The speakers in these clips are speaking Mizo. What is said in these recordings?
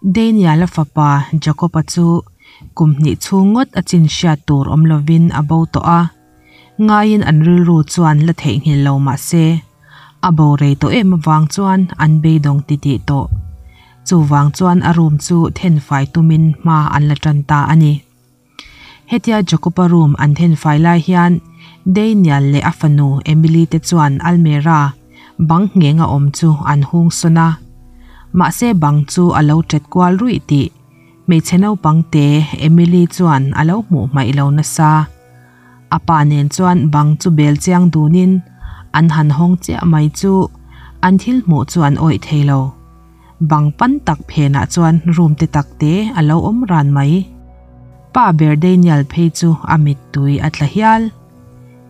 Daniel-a fapa Jacob-a chu kum hnih chhung ngawt a chin hriat tur awm lovin a bo tawh a, ngaiin an rilru chuan la theihnghilh lo mah se, a bo rei tawh em avang chuan an beidawng titih tawh. Chuvang chuan a room chu thenfai tumin hma an la tan ta a ni. Hetia Jacob-a room an thenfai lai hian Daniel leh a fanu Emily te chuan almera bang ngheng a awm chu an hung sawn a. Mahse bang chu a lo tet kual ruih tih hmeichhe naupang te Emily chuan a lo hmuh hmaih lo nasa. A pa nen chuan bang chu bel chiang dunin an han hawng chiah mai chu an thil hmuh chu an awih thei lo. Bang pan tak phenah chuan room te tak te a lo awm ran mai. Pa ber Daniel phei chu a mittui a tla hial.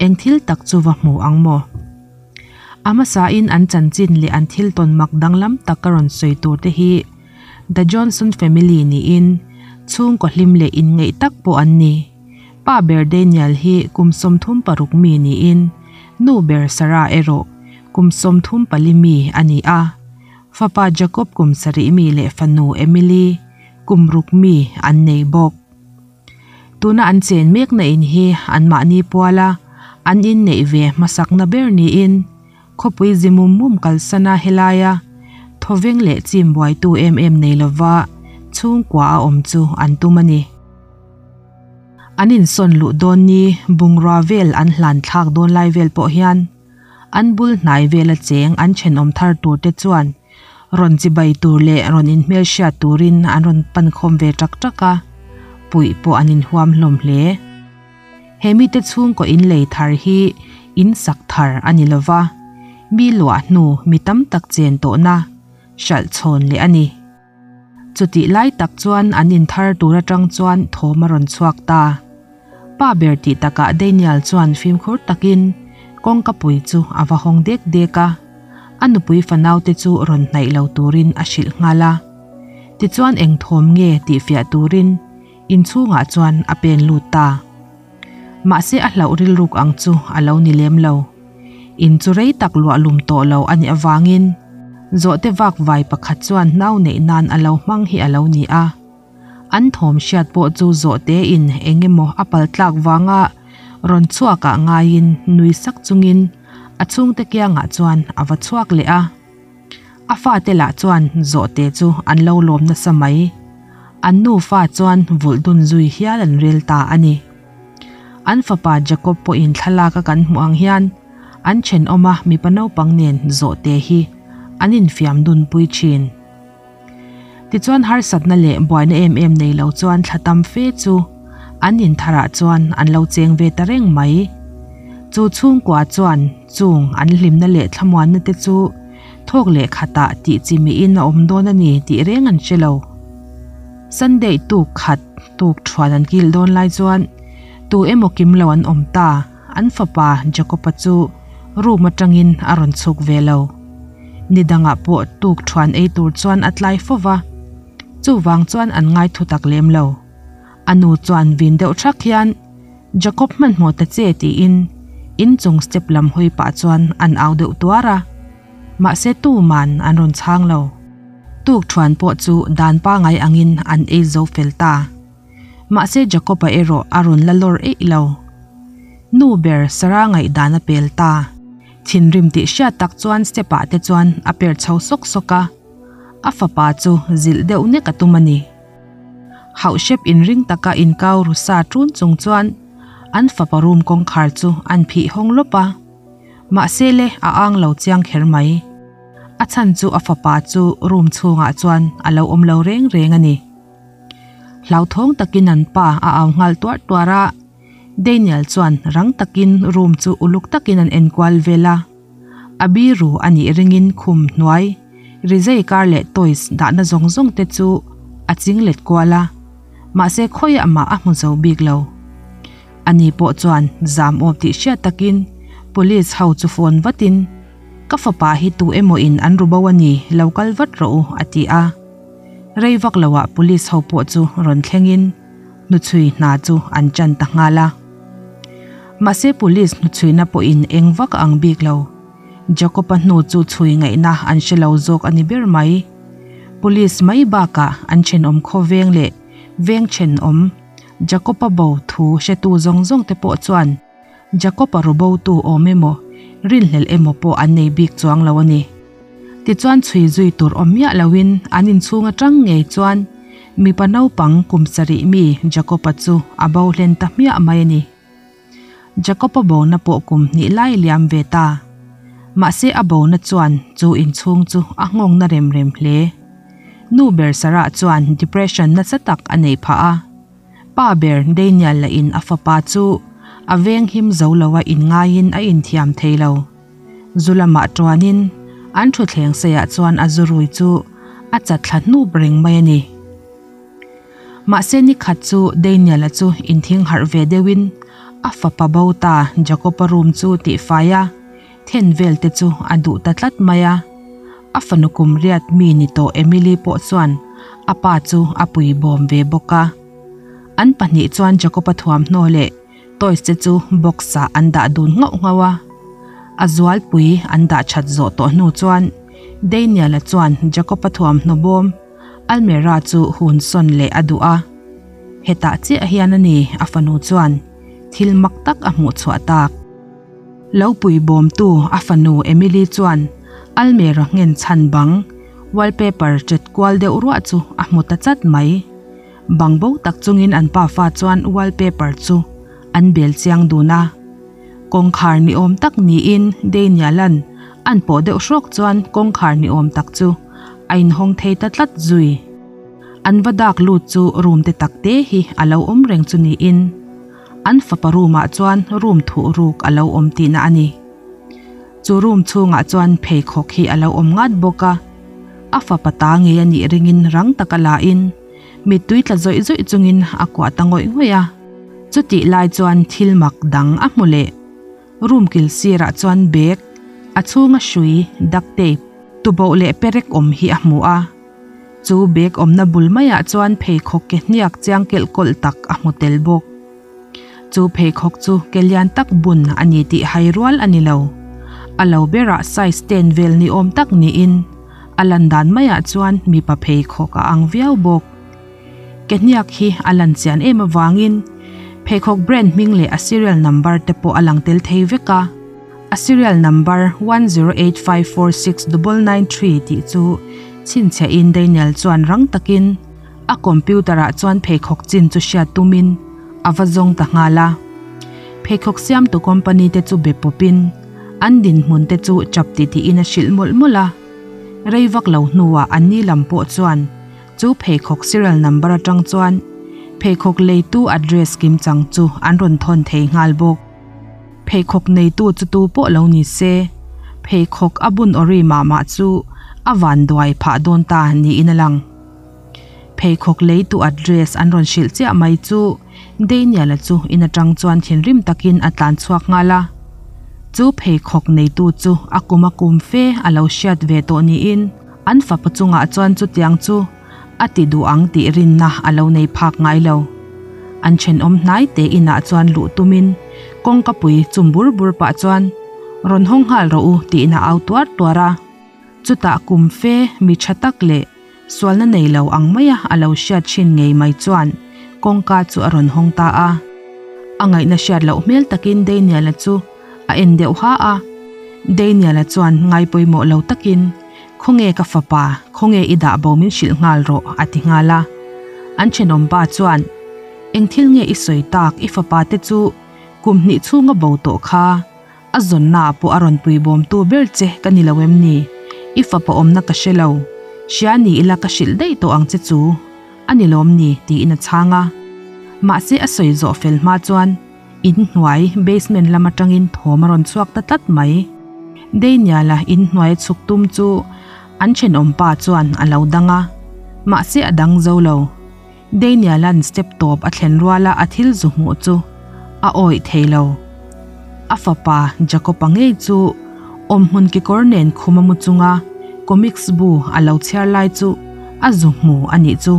Eng thil tak chu va hmu ang maw? A hmasain an chanchin leh an thil tawn mak danglam tak ka rawn sawi tur te hi The Johnson Family niin chhungkaw hlim leh inngeih tak pawh an ni. Pa ber Daniel hi kum 36 mi niin nu ber Sarah erawh kum 34 mi a ni a. Fapa Jacob kum 7 mi leh fanu Emily kum 6 mi an nei bawk. Tuna an chen mek na in hi an mahni puala an in neih ve hmasakna ber niin khawpui zimum mum kalsana helaia thawveng leh chim buaitu em em nei lova chhungkua a awm chu an tum a ni. An insawn luh dawn ni bungrua vel an hlan thlak dawn lai vel pawh hian an bul hnai vela cheng an thenawm thar tur te chuan rawn chibai tur leh rawn inhmel hriat turin an rawn pan khawm ve tak tak a, puih pawh an inhuam hlawm hle. He mite chhungkaw in lei thar hi in sak thar a ni lova, mi luah hnu mi tam tak chen tawhna hralh chhawn leh a ni. Chutih lai tak chuan an in thar tur atang chuan thawm a rawn chhuak ta. Pa ber tih takah Daniel chuan fimkhur takin kawngka pui chu a va hawng dek dek a, a nupui fanau te chu rawn hnaih lo turin a hrilh nghal a. Tichuan eng thawm nge tih fiah turin inchhungah chuan a pen lut ta. Mahse a hlauh rilruk ang chu a lo ni lem lo. In chu rei tak luah lum tawh lo a nih avangin zawhte vak vai pakhat chuan nau neih nan a lo hmang hi a lo ni a. An thawm hriat pawh chu zawhte in eng emaw a pal tlak vanga rawn chhuakah ngaiin nui sak chungin a chhungte kiangah chuan a va chhuak leh a. A fate lah chuan zawhte chu an lo lawm nasa mai. An nufa chuan vulh dun zui hial an rel ta a ni. An fapa Jacob pawhin thlalak a kan hmuh ang hian an thenawma mipa naupang nen zawhte hi an infiam dun pui thin. Tichuan harsatna leh buaina em em nei lo chuan thla tam fe chu an in tharah chuan an lo cheng ve ta reng mai. Chu chhungkua chuan chung an hlimna leh thlamuanna te chu thawk leh khatah tih chimiin a awm dawn a ni tih reng an hre lo. Sunday tuk khat tuk thuan an kil dawn lai chuan tu emaw kim lo an awm ta. An fapa Jacob-a chu room atangin a rawn chhuk ve lo. Nidangah pawh tuk thuan ei tur chuan a tlai fova, chuvang chuan an ngai thu tak lem lo. A nu chuan vin deuh thak hian Jacob hmanhmawh ta che tiin inchung step lam hawi pah chuan an au deuh tuar a. Mahse tuman an rawn chhang lo. Tuk thuan pawh chu dan pangai angin an ei zo fel ta. Mahse Jacob-a erawh a rawn la lawr eih lo. Nu ber Sarah ngaihdan a pel ta. Thinrim tih hriat tak chuan step ah te chuan a per chho sawk sawk a. A fapa chu zilh deuh nek a tum a ni. Hauh hrep inring taka inkau ru sa ṭun chung chuan an fapa room kawngkhar chu an phih hawng lawp a. Mahse le a ang lo chiang kher mai. A chhan chu a fapa chu room chhungah chuan a lo awm lo reng reng a ni. Hlauthawng takin an pa a au nghal tuar tuar a, Daniel chuan rang takin room chu uluk takin an enkual vel a. A biru a nih ringin khum hnuai, rizai kar leh toys dahna zawng zawng te chu a ching let kual a, mahse khawiah mah a hmu zo bik lo. Ani pawh chuan zam awm tih hriat takin police ho chu phone vatin, Ka fapa hi tu emaw in an ru bo a ni, lo kal vat rawh u, a ti a. Rei vak loah police ho pawh chu rawn thlengin hnuchhui hna chu an chan ta nghal a. Mahse police hnuchhuina pawhin eng vak a ang bik lo. Jacob-a hnu chu chhui ngaihna an hre lo zawk a ni ber mai. Police mai bakah an thenawm khawveng leh veng thenawm Jacob-a bo thu hretu zawng zawng te pawh chuan Jacob-a ru botu awm emaw rinhlelh emaw pawh an nei bik chuang lo a ni. Tichuan chhui zui tur awm miah loin an inchhung atang ngei chuan mipa naupang kum sarih mi Jacob-a chu a bo hlen ta hmiah mai a ni. Jacob-a bona pawh kum hnih lai liam ve ta. Mahse a bona chuan chu inchhung chu a nghawng na rem rem hle. Nu ber Sarah chuan depression nasa tak a nei phah a. Pa ber Daniel lah in a fapa chu a veng him zo lo a inngaiin a inthiam thei lo. Zu lamah tuanin an thutthleng seiah chuan a zurui chu a chat thla hnup reng mai a ni. Mahse ni khat chu Daniel-a chu inthing harh ve deuhin a fapa bo ta Jacob-a room chu tihfai a, then vel te chu a duh ta tlat mai a. A fanu kum riat mi ni tawh Emily pawh chuan a pa chu a pui bawm ve bawk a. An pahnih chuan Jacob-a thuamhnaw leh toys te chu box ah an dah dun nghauh nghauh a. A zualpui an dah that zawh tawh hnu chuan Daniel-a chuan Jacob-a thuamhnaw bawm Almera chu hun sawn leh a duh a. Hetah chiah hian a ni a fanu chuan thil mak tak a hmuh chhuah tak. Lo pui bawmtu a fanu Emily chuan Almera nghen chhan bang wallpaper chet kual deuh ruah chu a hmu ta chat mai. Bang bo tak chungin an pafa chuan wallpaper chu an bel chiang dun a. Kawngkhar ni awm tak niin Daniel-a'n an pawh deuh hrawk chuan kawngkhar ni awm tak chu a inhawng thei ta tlat zui. An va dak lut chu room te tak te hi a lo awm reng chu niin an fapa room ah chuan room thuh ruk a lo awm tihna a ni. Chu room chhungah chuan pheikhawk hi a lo awm ngat bawk a, a fapa ta ngei a nih ringin rang taka la in mittui tla zawih zawih chungin a kuah ta ngawih ngawih a. Chutih lai chuan thil mak dang a hmu leh. Room kil sirah chuan bag, a chhunga hrui, duct tape, tuboh leh perek awm hi a hmu a. Chu bag awmna bul maiah chuan pheikhawk ke hniak chiang kelh kawlh tak a hmu tel bawk. Chu pheikhawk chu ke lian tak bun a ni tih hai rual a ni lo. A lo berah size ten vel ni awm tak niin a lan dan maiah chuan mipa pheikhawk a ang viau bawk. Ke hniak hi a lan chian em avangin pheikhawk brand hming leh a serial number te pawh a lang tel thei vek a. A serial number 108546993 tih chu chhinchhiahin Daniel chuan rang takin a computer ah chuan pheikhawk chin chu hriat tumin a va zawng ta nghal a. Pheikhawk siamtu company te chu be pawpin an dinhmun te chu chap titihin a hrilh mawlh mawlh a. Rei vak lo hnuah anni lam pawh chuan Chu pheikhawk serial number atang chuan pheikhawk leitu address kimchang chu an rawn thawn thei nghal bawk. Pheikhawk neitu chu tu pawh lo ni se, pheikhawk a bun awri mah mah chu a van duai phah dawn ta niin a lang. Pheikhawk leitu address an rawn hrilh chiah mai chu Daniel-a chu in atang chuan thinrim takin a tlan chhuak nghal a. Chu pheikhawk neitu chu a kum a kum fe a lo hriat ve tawh niin, An fapa chungah chuan chutiang chu a ti duh ang tih rinna a lo nei phak ngai lo. An thenawm hnai te inah chuan luh tumin kawngka pui chum bur bur pah chuan rawn hawng nghal rawh u tiin a au tuar tuar a. Chutah kum fe mi tha tak leh sualna nei lo ang maia a lo hriat thin ngei mai chuan kawngka chu a rawn hawng ta a. A ngaihna hriat loh hmel takin Daniel-a chu a en deuh ha a. Daniel-a chuan ngai pawimawh lo takin, Khawnge ka fapa, khawnge i dah bo min hrilh nghal rawh, a ti nghal a. An thenawm pa chuan, Eng thil nge i sawi tak, i fapa te chu kum hnih chhunga bo tawh kha, a zawnna ah pawh a rawn pui bawmtu ber che ka ni lo em ni? I fapa awmna ka hre lo, hria ni ila ka hrilh daih tawh ang che chu, a ni lawm ni? tiin a chhang a. Mahse a sawi zawh fel hma chuan, In hnuai, basement lam atangin thawm a rawn chhuak ta tlat mai. Daniel-a in hnuai chhuk tum chu an thenawm pa chuan a lo dang a, mahse a dang zo lo. Daniel-a'n step tawp a thlen ruala a thil zu hmuh chu a awih thei lo. A fapa Jacob-a ngei chu awmhmun kekawr nen khum a mu chunga comics bu a lo chhiar lai chu a zu hmu a nih chu.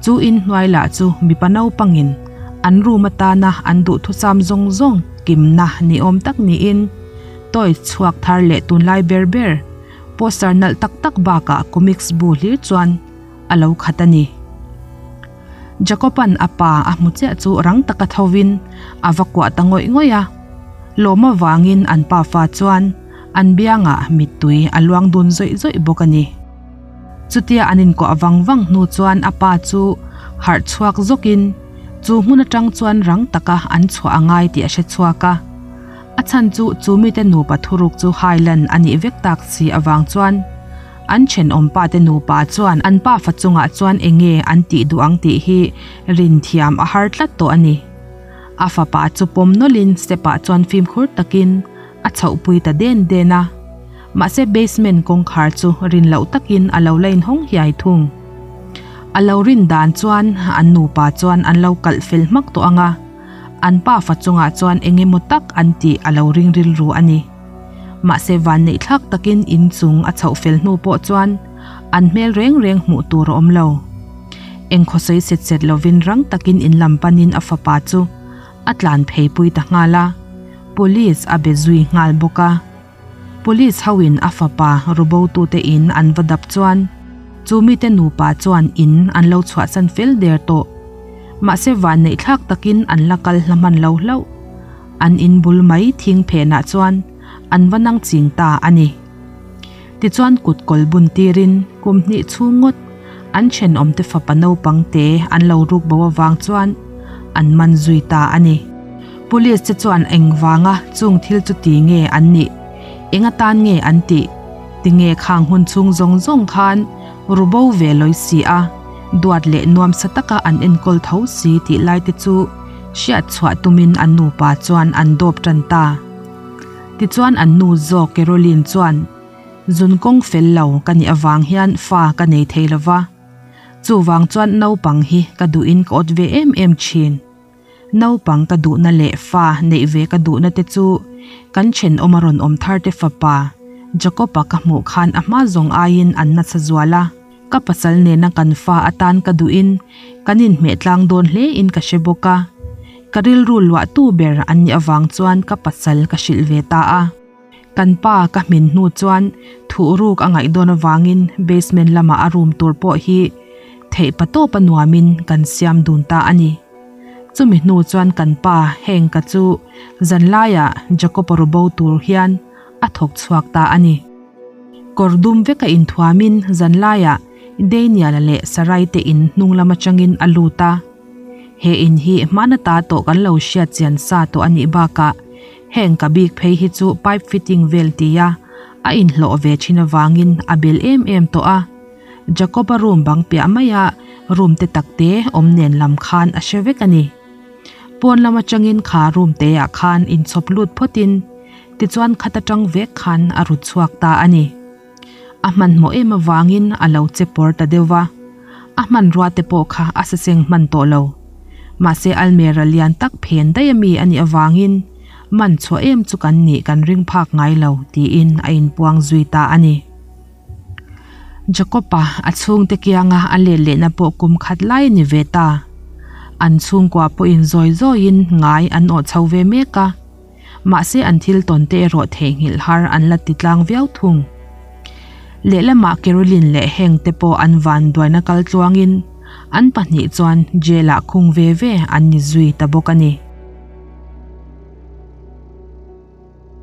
Chu in hnuai lah chu mipa naupangin an room atana an duhthusam zawng zawng kimna ni awm tak niin toys chhuak thar leh tunlai ber ber Poster nalh tak tak bakah comics bu hlir chuan a lo khat a ni. Jacob-a'n a pa a hmu chiah chu rang taka thovin a va kuah ta ngawih ngawih a. Lawm avangin an pafa chuan an biangah mittui a luang dun zawih zawih bawk a ni. Chutia an inkuah vang vang hnu chuan a pa chu harh chhuak zawkin chu hmun atang chuan rang taka an chhuah a ngai tih a hre chhuak a. A chhan chu chu mite nupa thuruk chu hailan a nih vek tak si avang chuan an thenawm pa te nupa chuan an pafa chungah chuan eng nge an tih duh ang tih hi rin thiam a har tlat tawh a ni. A fapa chu pawm nawlhin step ah chuan fimkhur takin a chhohpui ta den den a. Mahse basement kawngkhar chu rin loh takin a lo la inhawng hiai thung. A lo rin dan chuan an nupa chuan an lo kalh fel hmak tawh ang a, an pafa chungah chuan eng emaw tak an tih a lo ring rilru a ni. Mahse vanneih thlak takin inchung a chhoh fel hnu pawh chuan an hmel reng reng hmuh tur a awm lo. Eng khawsawi set set lovin rang takin in lam panin a fapa chu a tlan phei pui ta nghal a, police a be zui nghal bawk a. Police ho in a fapa rubotute in an va dap chuan chu mite nupa chuan in an lo chhuahsan fel der tawh. Mahse vanneih thlak takin an la kal hla hman lo hlauh. An in bul mai thing phenah chuan an va nang ching ta a ni. Tichuan kut kawl bun tirin kum hnih chhung ngawt an thenawmte fapa naupang te an lo ruk bo avang chuan an man zui ta a ni. Police te chuan engvanga chung thil chu ti nge an nih? Eng atan nge an tih? Tinge khang hun chhung zawng zawng khan ru bo ve lawi si a, duat leh nuamsa taka an enkawl tho si tih lai te chu hriat chhuah tumin an nupa chuan an dawp tan ta. Tichuan an nu zawk Caroline chuan, Zun kawng fel lo ka nih avang hian fa ka nei thei lo va, chuvang chuan naupang hi ka duhin ka awt ve em em thin. Naupang ka duhna leh fa neih ve ka duhna te chu kan thenawm a rawn awm thar te fapa Jacob-a ka hmuh khan a hma zawng aiin an nasa zual a, ka pasal nena kan fa atan ka duhin kan inhmeh tlang dawn hle in ka hre bawk a, ka rilru luahtu ber an nih avang chuan ka pasal ka hrilh ve ta a. Kan pa ka hmin hnu chuan thuhruk a ngaih dawn avangin basement lamah a room tur pawh hi theih pa tawp a nuamin kan siam dun ta a ni. Chumi hnu chuan kan pa heng ka chu zanlaiah Jacob-a ru bo tur hian a thawk chhuak ta a ni. Kawr dum veka inthuamin zanlaiah Daniel-a leh Sarai te in hnung lam atangin a lut a. He in hi hmana ta tawh kan lo hriat chian sa tawh a nih bakah heng ka bik phei hi chu pipe fitting vel tia a inhlawh ve thin avangin a bel em em tawh a. Jacob-a room bang piah maia room te tak te awm nen lam khan a hre vek a ni. Pawn lam atangin kha room te ah khan inchhawp lut phawtin tichuan khat atang vek khan a rut chhuak ta a ni. A hmanhmawh em avangin a lo che pawr ta deuh va, a hmanrua te pawh kha a saseng hman tawh lo. Mahse almera lian tak phen daih ami a nih avangin man chhuah em chu kan nih kan ring phak ngai lo tiin a inpuang zui ta a ni. Jacob-a a chhungte kianga a let lehna pawh kum khat lai a ni ve ta. An chhungkua pawhin zawi zawiin ngai an awh chho ve mek a. Mahse an thil tawn te erawh theihnghilh har an la ti tlang viau thung. Lehlamah Caroline leh Hank te pawh an vanduaina kal tluangin an pahnih chuan jail ah khung ve ve an ni zui ta bawk a ni.